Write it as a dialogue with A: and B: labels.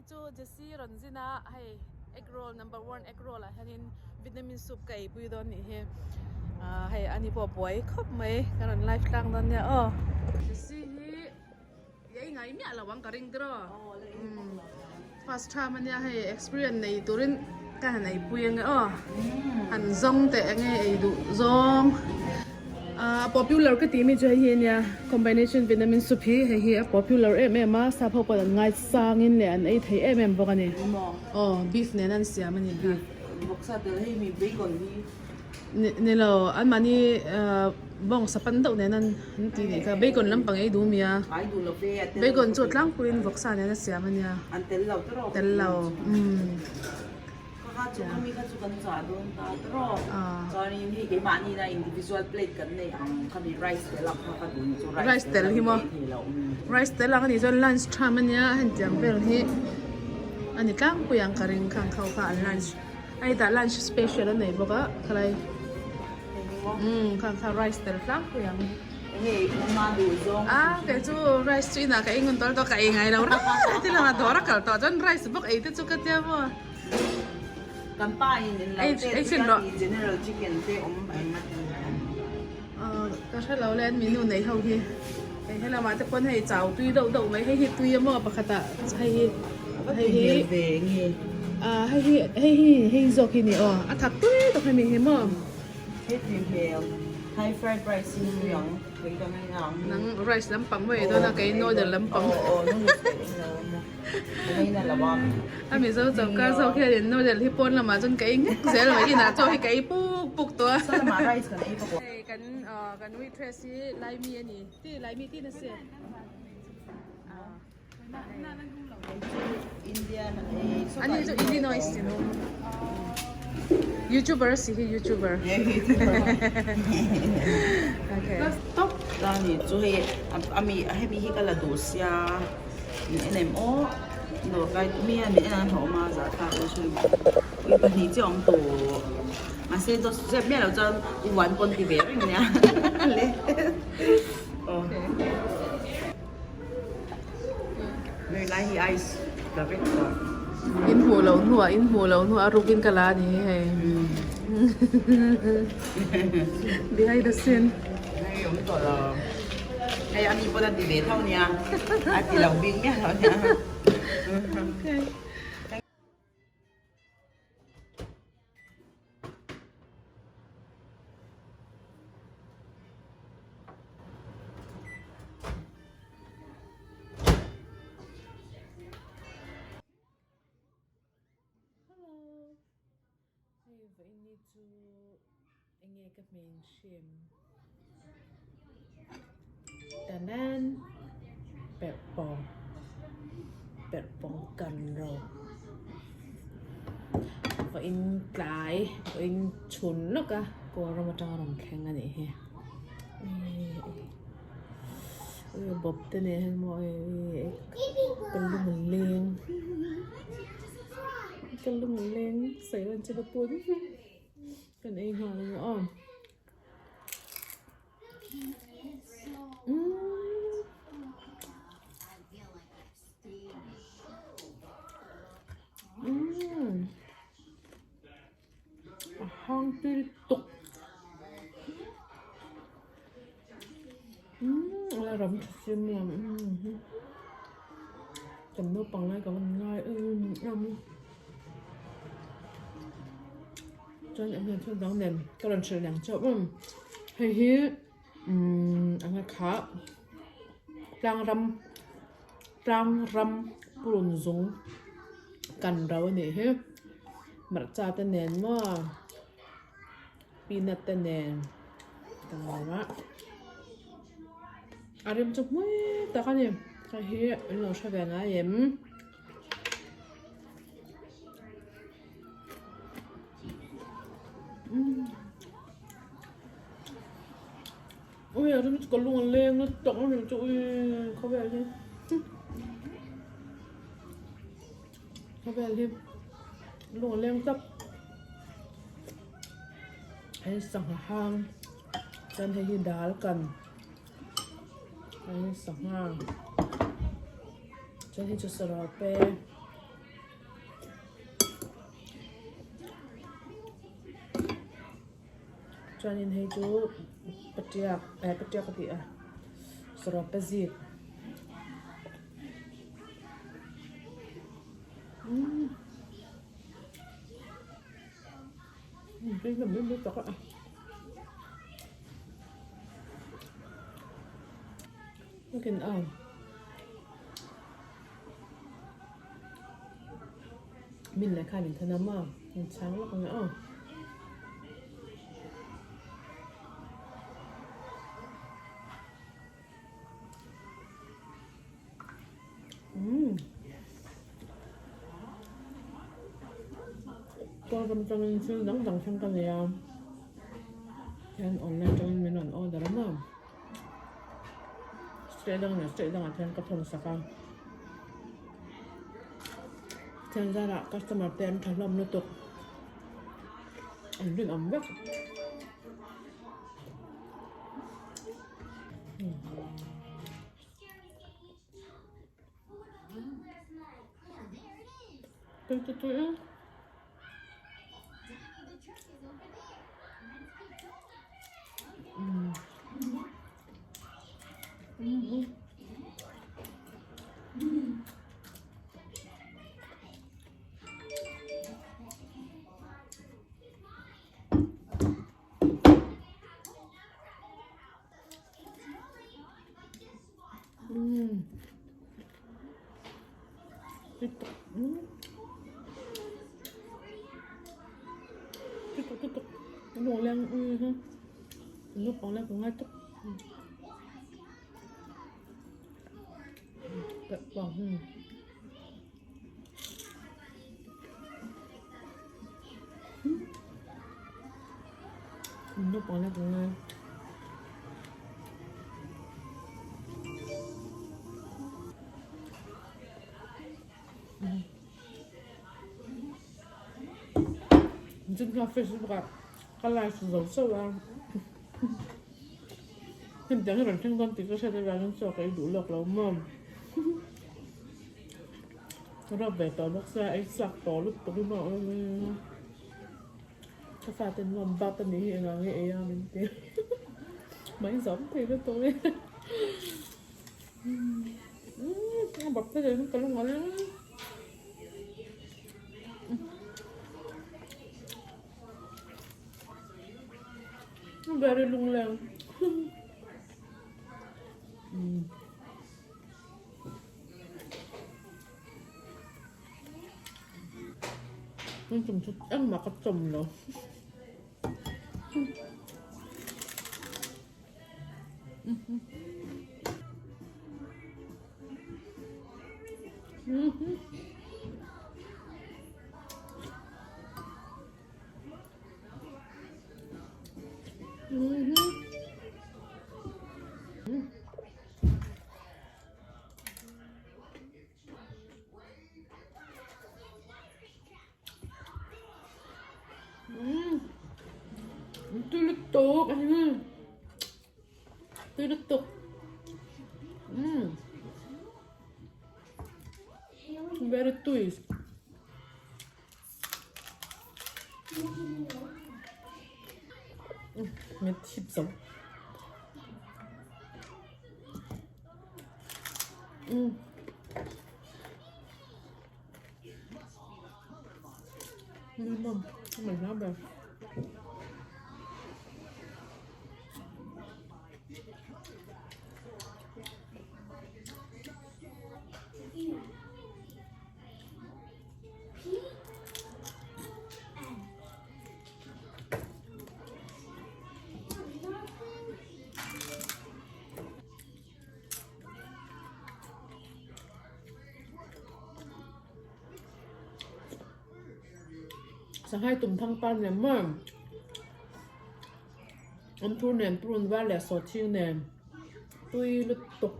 A: hi chu Jessie rawn zin a hei egg roll number one egg roll ah hianin vitamin soup ka eipui dawn nih hi ah hei ani pawh a buai khawp mai ka rawn live tlang dawn nia aw. Jessie hi i ei ngai miah lo ang ka ring tiraw first time ania hei experience nei turin ka han eipui ange aw han zawng teh enge ei duh zawng ah popular ka tih mi chu hei hi ania combination vitamin soup hi hei hi a popular em em a sap ho pawh an ngai sangin leh an ei thei em em bawk ani aw beef nen an siam ani beef Ni lo, anmahni bawngsa pan deuh nen an ti nih kha, bacon lampang ei duh mi a, bacon chu a tlangpuiin vawksa nen a siam a nia, tel lo umm. Rice tel hi maw, rice tel ang a nih chuan lunch time a nia, hetiang vel hi a ni tlangpui ang ka ring khang kho kha an lunch. Hei tah lunch special a nei bawk a khalai umm kha kha rice tel tlangpui ang a kei chu rice chu inah ka ei ngun tawh tawh ka ei ngai lo reng a ti lama dawr a kal tawh chuan rice bawk ei te chu ka tia maw ei ei chhin rawh ka hre lo le an menu nei ho hi hei helamah te pawn hei chau tui deuh deuh mai hei hi tui a maw pakhatah hei hi hei hi ah hei hi hei hi hei zawk hi ni aw a thak tui tawk hemi hi maw nang rice lampang maw ei dawn a kei noodle lampang a mizo choka zawk hianin noodle hi pawn lamah chuan ka ei ngek zel mai inah chaw hi ka ei puk puk tawh a hei kan ah kan waitress hi laimi a ni ti laimi ti na si ani chu Illinois ti no youtuber a si hi youtuber okay
B: top ta ni chu hei ami hemi hi ka la duh sia Min en em aw dawr kai mi hian min en ang hlawm a zah thlak lo chu ui pahnih chiah awm tawh mahse dawt zep miah loh chuan u uan pawn ti ve reng nia le aw hei lai hi ice tla vek tawh
A: in hmuh loh hnuah in hmuh loh hnuah a rukin ka la a ni hi hei behind the scene
B: hei awm tawh lo. Hei a mi pawn a ti ve tho nia, a ti lo bik miah lo nia.
A: Hello. Hei vawiin chu enge ka hming hrim tanan perh pawng perh pawng kan ro vawiin tlai vawiin chhun lawk a kawl ram atanga rawn thleng a nih hi bawp te nen hian maw ka lung a leng. Ka lung a leng sawi lan chu ka pun kan ei nghal ang aw umm a hang tui tuk umm a ram tha sim lam umm kan naupang lai ka van ngai em em a chuan eng nge thil dang nen ka rawn hrilh ang chauh em hei hi umm eng nge kha tlang ram tlang ram purun zung kan ro a nih hi hmarcha te nen maw. Peanut te nen ka lo a a rem chu hmui tak a ni hei hi in lo hre ve ngai em ui a rem chu ka lung a leng lutuk a ni chu ui khawvel hi khawvel hi lung a leng tlat. Hei sangha hang chuan hei hi dal kan hei sangha chuan hei chu sawrah te. Chuanin hei chu patiak eh patiak a tih a sarawp a zik umm tui hlawm em em tak a. Min leh khan in than a maw in chhang lawk ang e aw. Umm Kawlram atangin thil dang dang thleng ka nei a hian online atangin min rawn order a maw. State dang leh state dangah hian ka thawn sak a thian zarah customer te an tha hlawm lutuk an rinawm vek. Naupang lek ang ngai. Zin hma Facebook ah ka live zo chauh a hetiang hi rawn thleng dawn tih ka hriat avangin chaw ka ei duh lawk lo maw ka rawp ve tawh bawk sia ei chak tawh lutuk hi maw. Ka fate an nuam bap a nih hi engah nge ei a min ti mai zam thei na tawh e umm a bap te leh ka lung a leng very lungleng umm. Tun tum chu engmah ka chawm lo. Tui lutuk a ni tui lutuk umm very tui mit hip zo umm Sanghai tum thang pan lem maw awmthur nen purun var leh sawhching nen tui lutuk.